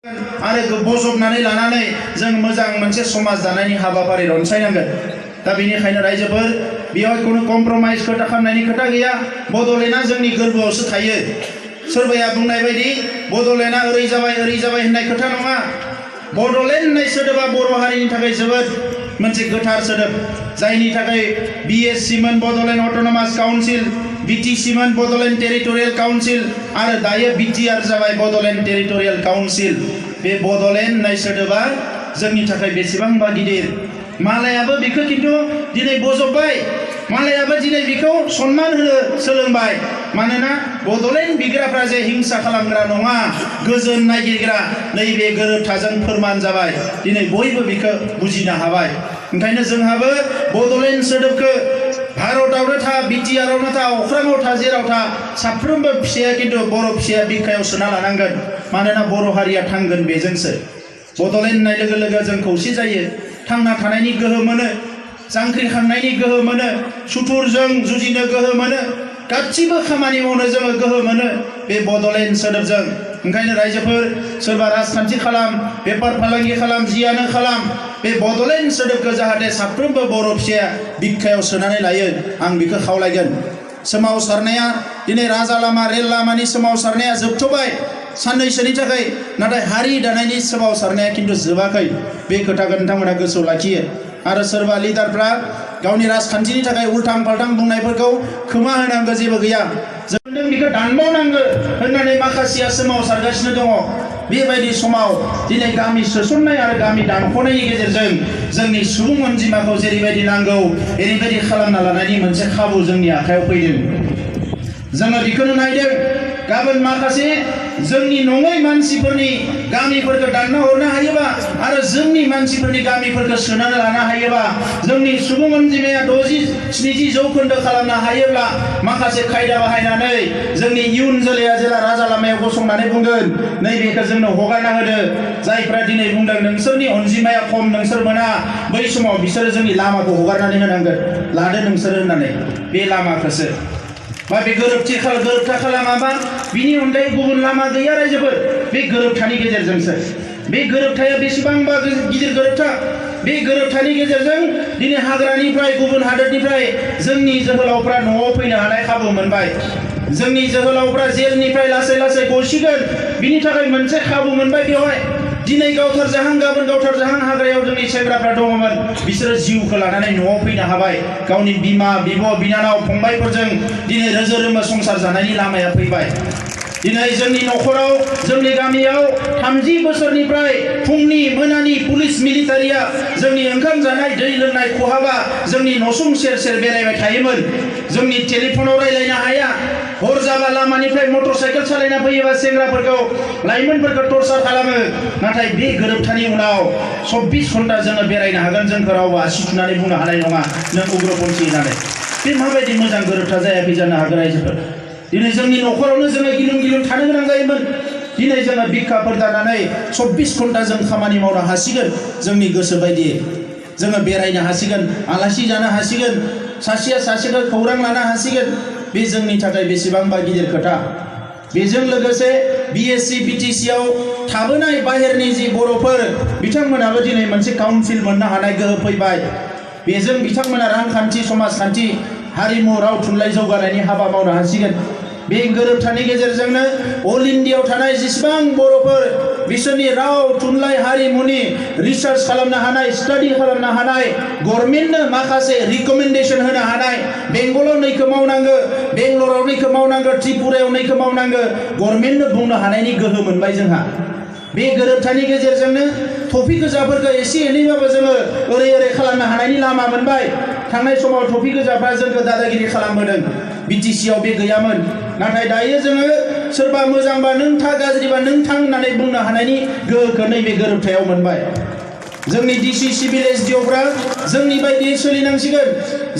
आरो बजबनानै लानानै जों मोजां मोनसे समाज दानायनि हाबाफारि रनसायनांगोन। दा बेनिखायनो रायजोफोर बेयाव कोनो कमप्रमाइज खोथा खालामनायनि खोथा गैया। बड'लेण्डआ जोंनि गोरबोआवसो थायो। सोरबाया बुंनाय बायदि बड'लेण्डआ ओरै जाबाय होननाय खोथा नङा। बड'लेण्ड होननाय सोदोबा बर' हारिनि थाखाय जोबोद मोनसे गोथार सोदोब, जायनि थाखाय BSC मोन बड'लेण्ड अट'नमास काउन्सिल, BTC मोन बड'लेण्ड टेरिटरियेल काउन्सिल आरो दायो BTR जाबाय बड'लेण्ड टेरिटरियेल काउन्सिल। बे बड'लेण्ड होननाय सोदोबा जोंनि थाखाय बेसेबांबा गिदिर। मालायाबो बेखौ खिन्थु दिनै बजबबाय, मालायाबो दिनै बेखौ सन्मान होनो सोलोंबाय। मानोना बड'लेण्ड बिग्राफ्रा जे हिंसा खालामग्रा नङा, गोजोन नागिरग्रा, नैबे गोरोबथाजों फोरमान जाबाय। दिनै बयबो बेखौ बुजिनो हाबाय। ओंखायनो जोंहाबो बड'लेण्ड सोदोबखौ भारतआवनो था, BTRआवनो था, अख्राङाव था, जेराव था, साफ्रोमबो फिसाया खिन्थु बर' फिसाया बिखायाव सोना लानांगोन। मानोना बर' हारिया थांगोन बेजोंसो। बड'लेण्ड होननाय लोगो लोगो जों खौसे जायो, थांना थानायनि गोहो मोनो, जांख्रिखांनायनि गोहो मोनो, सुथुरजों जुजिनो गोहो मोनो, गासिबो खामानि मावनो जोङो गोहो मोनो बे बड'लेण्ड सोदोबजों। ओंखायनो रायजोफोर सोरबा राजखान्थि खालाम, बेफार फालांगि खालाम, जियानो खालाम, बे बड'लेण्ड सोदोबखौ जाहाथे साफ्रोमबो बर' फिसाया बिखायाव सोनानै लायो, आं बेखौ खावलायगोन। सोमावसारनाया दिनै राजा लामा, रेल लामानि सोमावसारनाया जोबथ'बाय साननैसोनि थाखाय, नाथाय हारि दानायनि सोमावसारनाया खिन्थु जोबाखै। बे खोथाखौ नोंथांमोना गोसोआव लाखियो। आरो सोरबा लिडारफ्रा गावनि राजखान्थिनि थाखाय उल्थां फाल्थां बुंनायफोरखौ खोमा होनांगौ जेबो गैया। जों बेखौ दानबावनांगौ होननानै माखासेया सोमावसारगासिनो दङ। बेबायदि समाव दिनै गामि सोसननाय आरो गामि दानख'नायनि गेजेरजों जोंनि सुबुं अनजिमाखौ जेरैबायदि नांगौ एरैबायदि खालामना लानायनि मोनसे खाबु जोंनि आखायाव फैदों। जोङो बेखौनो नायदों, गाबोन माखासे जोंनि नङै मानसिफोरनि गामिफोरखौ दानना हरनो हायोबा आरो जोंनि मानसिफोरनि गामिफोरखौ सोनानै लानो हायोबा, जोंनि सुबुं अनजिमाया 60-70 जौखोन्दो खालामनो हायोब्ला माखासे खायदा बाहायनानै जोंनि इयुन जोलैया जेला राजा लामायाव गसंनानै बुंगोन नैबेखौ जोंनो हगारना होदो। जायफ्रा दिनै बुंदों नोंसोरनि अनजिमाया खम, नोंसोर मोना, बै समाव बिसोरो जोंनि लामाखौ हगारनानै होनांगोन। लादो नोंसोर होननानै बे लामाखौसो। बा बे गोरोबथा खालामाबा बिनि अनगायै गुबुन लामा गैया रायजोफोर। बे गोरोबथानि गेजेरजोंसो। बे गोरोबथाया बेसेबांबा गिदिर गोरोबथा। बे गोरोबथानि गेजेरजों दिनै हाग्रानिफ्राय, गुबुन हादोरनिफ्राय जोंनि जोहोलावफ्रा न'आव फैनो हानाय खाबु मोनबाय। जोंनि जोहोलावफ्रा जेलनिफ्राय लासै लासै गसिगोन, बिनि थाखाय मोनसे खाबु मोनबाय बेवहाय। दिनै गावथार जाहां, गाबोन गावथार जाहां हाग्रायाव जोंनि सेंग्राफ्रा दङमोन, बिसोरो जिउखौ लानानै न'आव फैनो हाबाय। गावनि बिमा, बिब', बिनानाव, फंबायफोरजों दिनै रोजो रोमो संसार जानायनि लामाया फैबाय। दिनै जोंनि न'खराव, जोंनि गामियाव 30 बोसोरनिफ्राय फुंनि मोनानि पुलिस मिलिटारिया जोंनि ओंखाम जानाय, दै लोंनाय खहाबा जोंनि न'सुं सेर सेर बेरायबाय थायोमोन। जोंनि टेलिफनाव रायलायनो हाया, हर जाबा लामानिफ्राय मटर साइकेल सालायना फैयोबा सेंग्राफोरखौ, लाइमोनफोरखौ टर्चार खालामो। नाथाय बे गोरोबथानि उनाव 24 घन्टा जोङो बेरायनो हागोन। जोंखौ रावबो आसि थुनानै बुंनो हानाय नङा नों उग्रपन्थी होननानै। बे माबायदि मोजां गोरोबथा जायाखै जानो हागोन रायजोफोर। दिनै जोंनि न'खरावनो जोङो गिलुं गिलुं थानो गोनां जायोमोन। दिनै जोङो बिखाफोर दानानै 24 घन्टा जों खामानि मावनो हासिगोन। जोंनि गोसो बायदियै जोङो बेरायनो हासिगोन, आलासि जानो हासिगोन, सासेया सासेखौ खौरां लानो हासिगोन। बे जोंनि थाखाय बेसेबांबा गिदिर खोथा। बेजों लोगोसे BSC BTCआव थाबोनाय बाहेरनि जि बर'फोर, बिथांमोनाबो दिनै मोनसे काउन्सिल मोननो हानाय गोहो फैबाय। बेजों बिथांमोना रांखान्थि, समाजखान्थि, हारिमु, राव थुनलाइ जौगानायनि हाबा मावनो हासिगोन। बे गोरोबथानि गेजेरजोंनो अल इन्डियायाव थानाय जेसेबां बर'फोर, बिसोरनि राव थुनलाइ हारिमुनि रिसार्च खालामनो हानाय, स्टाडि खालामनो हानाय, गभर्नमेन्टनो माखासे रिकमेन्डेसन होनो हानाय, बेंगलाव नैखौ मावनांगौ, बेंगलराव नैखौ मावनांगौ, त्रिपुरायाव नैखौ मावनांगौ, गभर्नमेन्टनो बुंनो हानायनि गोहो मोनबाय जोंहा। बे गोरोबथानि गेजेरजोंनो टफि गोजाफोरखौ एसे एनैबाबो जोङो ओरै ओरै खालामनो हानायनि लामा मोनबाय। थांनाय समाव टफि गोजाफ्रा जोंखौ दादागिरि खालामबोदों। BTCआव बे गैयामोन। नाथाय दायो जोङो सोरबा मोजांबा नों था, गाज्रिबा नों थां होननानै बुंनो हानायनि गोहोखौ नैबे गोरोबथायाव मोनबाय। जोंनि DC सिभिल SDOफ्रा जोंनि बायदियै सोलिनांसिगोन,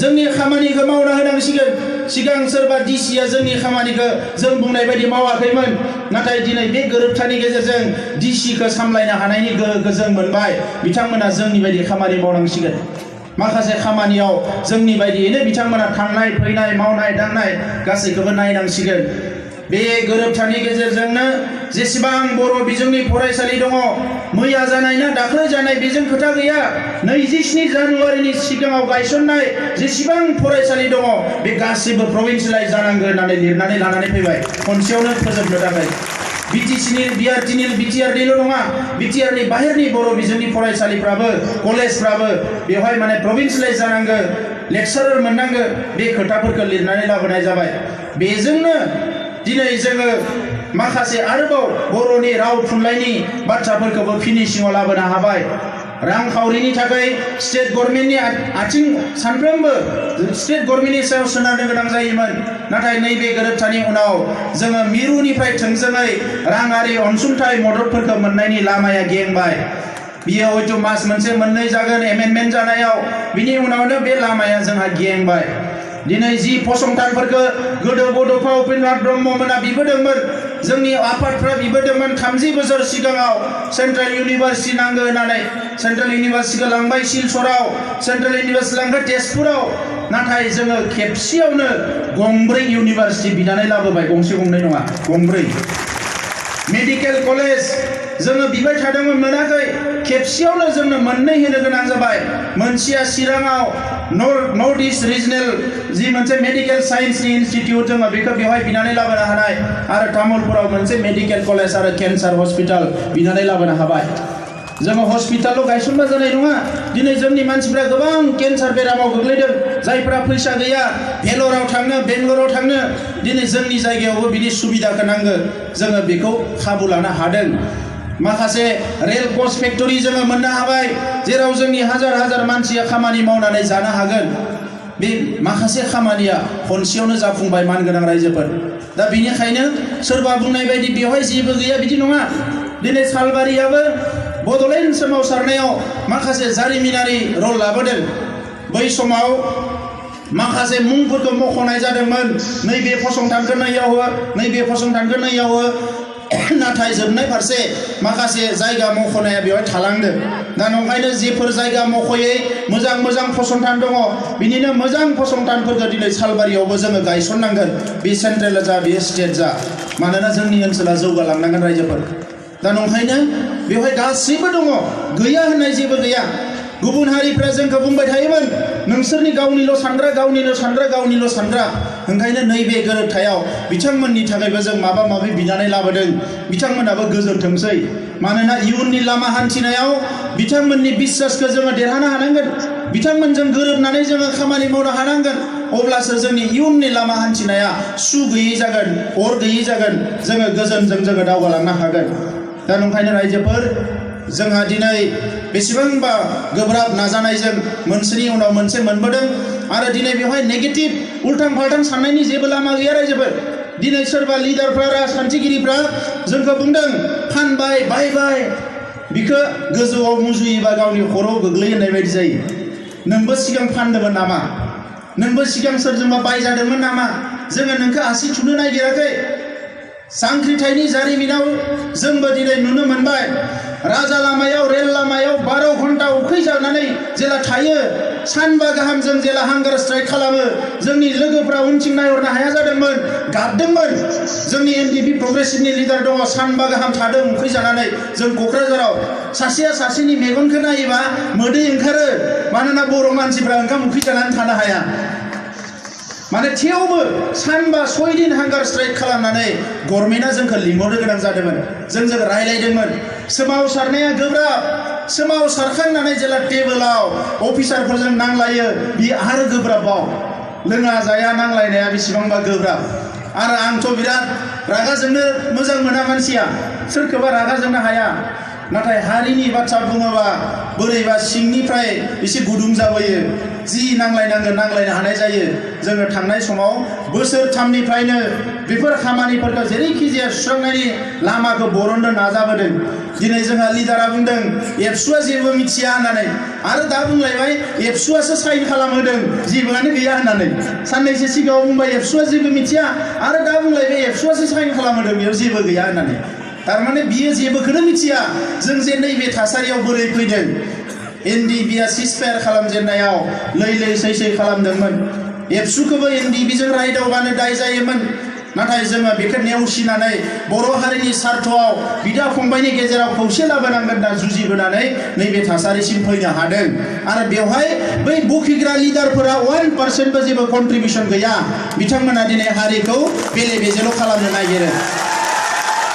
जोंनि खामानिखौ मावना होनांसिगोन। सिगां सोरबा DCआ जोंनि खामानिखौ जों बुंनाय बायदि मावाखैमोन, नाथाय दिनै बे गोरोबथानि गेजेरजों DCखौ सामलायनो हानायनि गोहोखौ जों मोनबाय। बिथांमोना जोंनि बायदि खामानि मावनांसिगोन। माखासे खामानियाव जोंनि बायदियैनो बिथांमोना थांनाय फैनाय, मावनाय दांनाय गासैखौबो नायनांसिगोन। बे गोरोबथानि गेजेरजोंनो जेसेबां बर' बिजोंनि फरायसालि दङ मैया जानाय ना दाख्लै जानाय बेजों खोथा गैया 27 जानुवारिनि सिगाङाव गायसननाय जेसेबां फरायसालि दङ बे गासिबो प्रभिन्सियेलाइज जानांगोन होननानै लिरनानै लानानै फैबाय खनसेयावनो फोजोबनो थाखाय बिटिसिनि बिटिआरनिल' नङा बिटिआरनि बाहेरनि बर' बिजोंनि फरायसालिफ्राबो कलेजफ्राबो बेवहाय माने प्रभिन्सियेलाइज जानांगौ लेक्चारार मोननांगौ बे खोथाफोरखौ लिरनानै लाबोनाय जाबाय बेजोंनो दिनै जोङो माखासे आरोबाव बर'नि राव थुनलाइनि बाथ्राफोरखौबो फिनिशिङाव लाबोनो हाबाय रांखावरिनि थाखाय स्टेट गभर्नमेन्टनि आथिं सानफ्रोमबो स्टेट गभर्नमेन्टनि सायाव सोनारनो गोनां जायोमोन नाथाय नैबे गोरोबथानि उनाव जोङो मिरुनिफ्राय थोंजोङै राङारि अनसुंथाइ मददफोरखौ मोननायनि लामाया गेंबाय बियो हयथ' मास मोनसे मोननै जागोन एमेन्डमेन्ट जानायाव बिनि उनावनो बे लामाया जोंहा गेंबाय दिनै जि फसंथानफोरखौ गोदो बड'फा उपेन्द्रनाथ ब्रह्ममोना बिबोदोंमोन जोंनि आफादफ्रा बिबोदोंमोन 30 बोसोर सिगाङाव सेन्ट्रेल इउनिभार्सिटि नांगौ होननानै सेन्ट्रेल इउनिभार्सिटिखौ लांबाय सिलचराव सेन्ट्रेल इउनिभार्सिटि लांबाय तेजपुराव नाथाय जोङो खेबसेयावनो गंब्रै इउनिभार्सिटि बिनानै लाबोबाय गंसे गंनै नङा गंब्रै मेडिकेल कलेज जोङो बिबाय थादोंमोन मोनाखै खेबसेयावनो जोंनो मोननै होनो गोनां जाबाय मोनसेया चिराङाव नर्थ इस्ट रिजनेल जि मोनसे मेडिकेल साइन्सनि इनस्टिट्यूट जोङो बेखौ बेवहाय बिनानै लाबोनो हानाय आरो तामुलपुराव मोनसे मेडिकेल कलेज आरो केन्सार हस्पिटाल बिनानै लाबोनो हाबाय जोङो हस्पिटालल' गायसनबा जानाय नङा दिनै जोंनि मानसिफ्रा गोबां केन्सार बेरामाव गोग्लैदों जायफ्रा फैसा गैया भेलराव थांनो बेंगलराव थांनो दिनै जोंनि जायगायावबो बिदि सुबिदाखौ नांगौ जोङो बेखौ खाबु लानो हादों माखासे रेल कच फेक्टरि जोङो मोननो हाबाय जेराव जोंनि हाजार मानसिया खामानि मावनानै जानो हागोन बे माखासे खामानिया खनसेयावनो जाफुंबाय मानगोनां रायजोफोर दा बेनिखायनो सोरबा बुंनाय बायदि बेवहाय जेबो गैया बिदि नङा दिनै सालबारियाबो बड'लेण्ड सोमावसारनायाव माखासे जारिमिनारि रल लाबोदों बै समाव माखासे मुंफोरखौ मख'नाय जादोंमोन नैबे फसंथानखौ नैयाव हो नाथाय जोबनाय फारसे माखासे जायगा मख'नाया बेवहाय थालांदों दा नंखायनो जेफोर जायगा मख'यै मोजां फसंथान दङ बिनिनो मोजां फसंथानफोरखौ दिनै सालबारियावबो जोङो गायसननांगोन बे सेन्ट्रेल जा बे स्टेट जा मानोना जोंनि ओनसोला जौगालांनांगोन रायजोफोर दा नंखायनो बेवहाय गासैबो दङ गैया होननाय जेबो गैया गुबुन हारिफ्रा जोंखौ बुंबाय थायोमोन नोंसोरनि गावनिल' सानग्रा ओंखायनो नैबे गोरोबथायाव बिथांमोननि थाखायबो जों माबा माबि बिनानै लाबोदों बिथांमोनाबो गोजोनथोंसै मानोना इयुननि लामा हान्थिनायाव बिथांमोननि बिश्वासखौ जोङो देरहानो हानांगोन बिथांमोनजों गोरोबनानै जोङो खामानि मावनो हानांगोन अब्लासो जोंनि इयुननि लामा हान्थिनाया सु गैयै जागोन अर गैयै जागोन जोङो गोजोनजों जोङो दावगालांनो हागोन दा नंखायनो रायजोफोर जोंहा दिनै बेसेबांबा गोब्राब नाजानायजों मोनसेनि उनाव मोनसे मोनबोदों आरो दिनै बेवहाय नेगेटिभ उल्टां फाल्टां साननायनि जेबो लामा गैया रायजोफोर दिनै सोरबा लिडारफ्रा राजखान्थिगिरिफ्रा जोंखौ बुंदों फानबाय बायबाय बिखौ गोजौआव मुजुयोबा गावनि खर'आव गोग्लैयो होननाय बायदि जायो नोंबो सिगां फानदोंमोन नामा नोंबो सिगां सोरजोंबा बायजादोंमोन नामा जोङो नोंखौ आसि थुनो नागिराखै जांख्रिथायनि जारिमिनाव जोंबो दिनै नुनो मोनबाय राजा लामायाव रेल लामायाव 12 घन्टा उखै जानानै जेला थायो सानबा गाहाम जों जेला हांगार स्ट्राइक खालामो जोंनि लोगोफ्रा उनथिं नायहरनो हाया जादोंमोन गाबदोंमोन जोंनि एनडिपि प्रग्रेसिभनि लिडार दङ सानबा गाहाम थादों उखै जानानै जों क'क्राझाराव सासेया सासेनि मेगनखौ नायोबा मोदै ओंखारो मानोना बर' मानसिफ्रा ओंखाम उखै जानानै थानो हाया माने थेवबो सानबा 6 दिन हांगार स्ट्राइक खालामनानै गभर्नमेन्टआ जोंखौ लिंहरनो गोनां जादोंमोन जों रायलायदोंमोन सोमावसारनाया गोब्राब सोमावसारखांनानै जेला टेबोलाव अफिसारफोरजों नांलायो बे आरो गोब्राबाव लोङा जाया नांलायनाया बेसेबांबा गोब्राब आरो आंथ' बिराद रागा जोंनो मोजां मोना मानसिया सोरखौबा रागा जोंनो हाया नाथाय हारिनि बाथ्रा बुङोबा बोरैबा सिंनिफ्राय एसे गुदुं जाबोयो जि नांलायनांगोन नांलायनो हानाय जायो जोङो थांनाय समाव बोसोरथामनिफ्रायनो बेफोर खामानिफोरखौ जेरैखि जाया सुस्रांनायनि लामाखौ बरननो नाजाबोदों दिनै जोंहा लिडारा बुंदों एबसुआ जेबो मिथिया होननानै आरो दा बुंलायबाय एबसुआसो साइन खालामहोदों जेबोआनो गैया होननानै साननैसो सिगाङाव बुंबाय एबसुआ जेबो मिथिया आरो दा बुंलायबाय एबसुआसो साइन खालामहोदों बेयाव जेबो गैया होननानै थारमाने बियो जेबोखौनो मिथिया जों जे नैबे थासारियाव बोरै फैदों एनडिबिआ सिजफायार खालामजेननायाव लै सै खालामदोंमोन एबसुखौबो एनडिबिजों रायदावबानो दाय जायोमोन नाथाय जोङो बेखौ नेवसिनानै बर' हारिनि स्वार्थआव बिदा फंबायनि गेजेराव खौसे लाबोनांगोन दा जुजिबोनानै नैबे थासारिसिम फैनो हादों आरो बेवहाय बै बखिग्रा लिडारफोरा 1% जेबो कन्ट्रिबिउसन गैया बिथांमोना दिनै हारिखौ बेले बेजेल' खालामनो नागिरो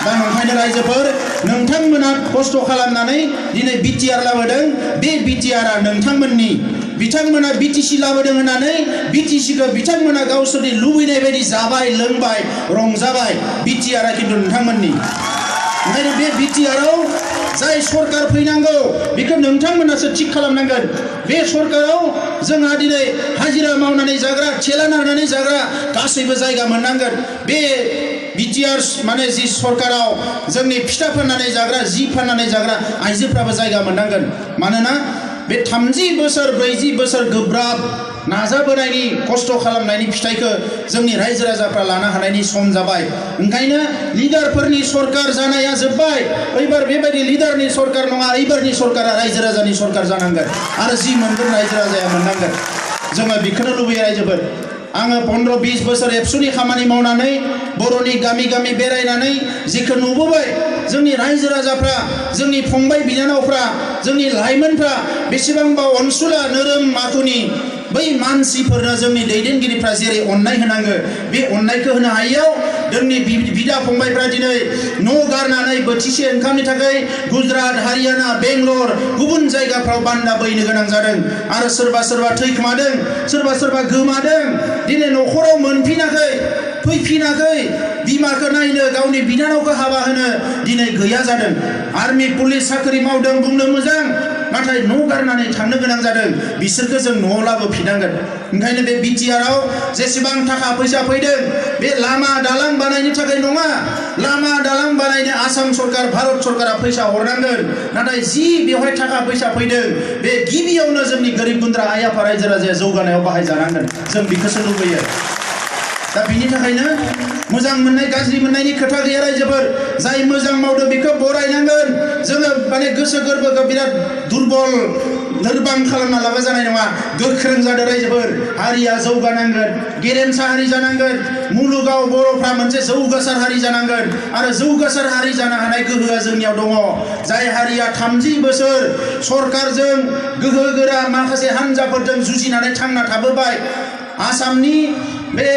दा नंखायनो रायजोफोर नोंथांमोना खस्थ' खालामनानै दिनै बिटिआर लाबोदों बे बिटिआरआ नोंथांमोननि बिथांमोना बिटिसि लाबोदों होननानै बिटिसिखौ बिथांमोना गावसोरनि लुबैनाय बायदि जाबाय लोंबाय रंजाबाय बिटिआरआ खिन्थु नोंथांमोननि ओंखायनो बे बिटिआरआव जाय सरकार फैनांगौ बेखौ नोंथांमोनासो थिग खालामनांगोन बे सरकाराव जोंहा दिनै हाजिरा मावनानै जाग्रा थेला नारनानै जाग्रा गासैबो जायगा मोननांगोन बे बिटिआर माने जि सरकाराव जोंनि फिथा फाननानै जाग्रा जि फाननानै जाग्रा आइजोफ्राबो जायगा मोननांगोन मानोना बे 30 बोसोर 40 बोसोर गोब्राब नाजाबोनायनि खस्थ' खालामनायनि फिथाइखौ जोंनि रायजो राजाफ्रा लानो हानायनि सम जाबाय ओंखायनो लिडारफोरनि सरकार जानाया जोब्बाय एबार बेबायदि लिडारनि सरकार नङा एबारनि सरकारा रायजो राजानि सरकार जानांगोन आरो जि मोनगोन रायजो राजाया मोननांगोन जोङो बेखौनो लुबैयो रायजोफोर आङो 15-20 बोसोर एबसुनि खामानि मावनानै बर'नि गामि गामि बेरायनानै जिखौ नुबोबाय जोंनि रायजो राजाफ्रा जोंनि फंबाय बिनानावफ्रा जोंनि लाइमोनफ्रा बेसेबांबा अनसुला नोरोम माथुनि बै मानसिफोरनो जोंनि दैदेनगिरिफ्रा जेरै अननाय होनांगो बे अननायखौ होनो हायैयाव जोंनि बिदा फंबायफ्रा दिनै न' गारनानै बोथिसे ओंखामनि थाखाय गुजरात हारियाना बेंगलर गुबुन जायगाफ्राव बान्दा बैनो गोनां जादों आरो सोरबा सोरबा थैखोमादों सोरबा गोमादों दिनै न'खराव मोनफिनाखै फैफिनाखै बिमाखौ नायनो गावनि बिनानावखौ हाबा होनो दिनै गैया जादों आर्मि पुलिस साख्रि मावदों बुंनो मोजां नाथाय न' गारनानै थांनो गोनां जादों बिसोरखौ जों न'आव लाबोफिननांगोन ओंखायनो बे बिटिआरआव जेसेबां थाखा फैसा फैदों बे लामा दालां बानायनो थाखाय नङा लामा दालां बानायनो आसाम सरकार भारत सरकारा फैसा हरनांगोन नाथाय जि बेवहाय थाखा फैसा फैदों बे गिबियावनो जोंनि गोरिब गुन्द्रा आइ आफा रायजो राजाया जौगानायाव बाहायजानांगोन जों बेखौसो लुबैयो दा बिनि थाखायनो मोजां मोननाय गाज्रि मोननायनि खोथा गैया रायजोफोर जाय मोजां मावदों बेखौ बरायनांगोन जोङो माने गोसो गोरबोखौ बिराद दुरबल लोरबां खालामना लाबा जानाय नङा गोख्रों जादों रायजोफोर हारिया जौगानांगोन गेरेमसा हारि जानांगोन मुलुगाव बर'फ्रा मोनसे जौगासार हारि जानांगोन आरो जौगासार हारि जानो हानाय गोहोआ जोंनियाव दङ जाय हारिया 30 बोसोर सरकारजों गोहो गोरा माखासे हान्जाफोरजों जुजिनानै थांना थाबोबाय आसामनि बे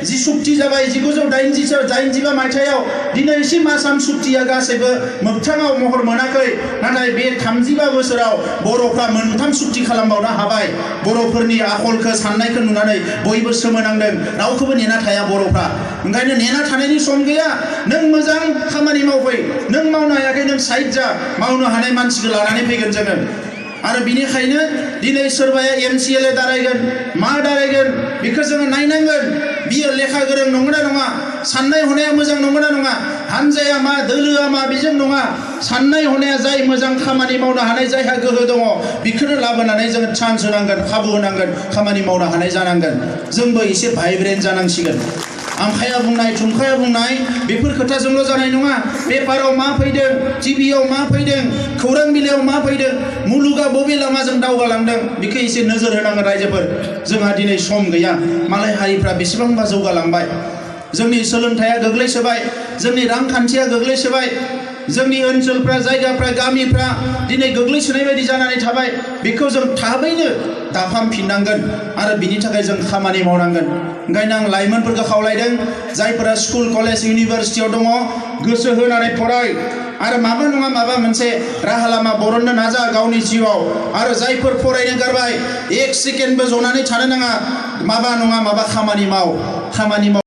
जि सुक्ति जाबाय 1985 मायथाइयाव दिनैसिम आसाम सुक्तिया गासैबो मोगथाङाव महर मोनाखै नाथाय बे 35 बोसोराव बर'फ्रा मोनथाम सुक्ति खालामबावनो हाबाय बर'फोरनि आखलखौ साननायखौ नुनानै बयबो सोमोनांदों रावखौबो नेना थाया बर'फ्रा ओंखायनो नेना थानायनि सम गैया नों मोजां खामानि मावफै नों मावनो हायाखै नों साइड जा मावनो हानाय मानसिखौ लानानै फैगोन जोङो आरो बिनिखायनो दिनै सोरबाया MCLA दारायगोन मा दारायगोन बेखौ जोङो नायनांगोन बियो लेखा गोरों नंगौना नङा साननाय हनाया मोजां नंगौना नङा हानजाया मा दोलोआ मा बेजों नङा साननाय हनाया जाय मोजां खामानि मावनो हानाय जायहा गोहो दङ बेखौनो लाबोनानै जोङो चान्स होनांगोन खाबु होनांगोन खामानि मावनो हानाय जानांगोन जोंबो एसे भाइब्रेन्ट जानांसिगोन आमखाया बुंनाय थुमखाया बुंनाय बेफोर खोथाजोंल' जानाय नङा पेपाराव मा फैदों टिभियाव मा फैदों खौरां बिलाइयाव मा फैदों मुलुगा बबे लामाजों दावगालांदों बेखौ एसे नोजोर होनांगोन रायजोफोर जोंहा दिनै सम गैया मालाय हारिफ्रा बेसेबांबा जौगालांबाय जोंनि सोलोंथाइया गोग्लैसोबाय जोंनि रांखान्थिया गोग्लैसोबाय जोंनि ओनसोलफ्रा जायगाफ्रा गामिफ्रा दिनै गोग्लैसोनाय बायदि जानानै थाबाय बेखौ जों थाबैनो दाफामफिननांगोन आरो बिनि थाखाय जों खामानि मावनांगोन ओंखायनो आं लाइमोनफोरखौ खावलायदों जायफोरा स्कुल कलेज इउनिभारसिटियाव दङ गोसो होनानै फराय आरो माबा नङा माबा मोनसे राहा लामा बरननो नाजा गावनि जिउआव आरो जायफोर फरायनो गारबाय 1 सेकेन्डबो जनानै थानो नाङा माबा नङा माबा खामानि माव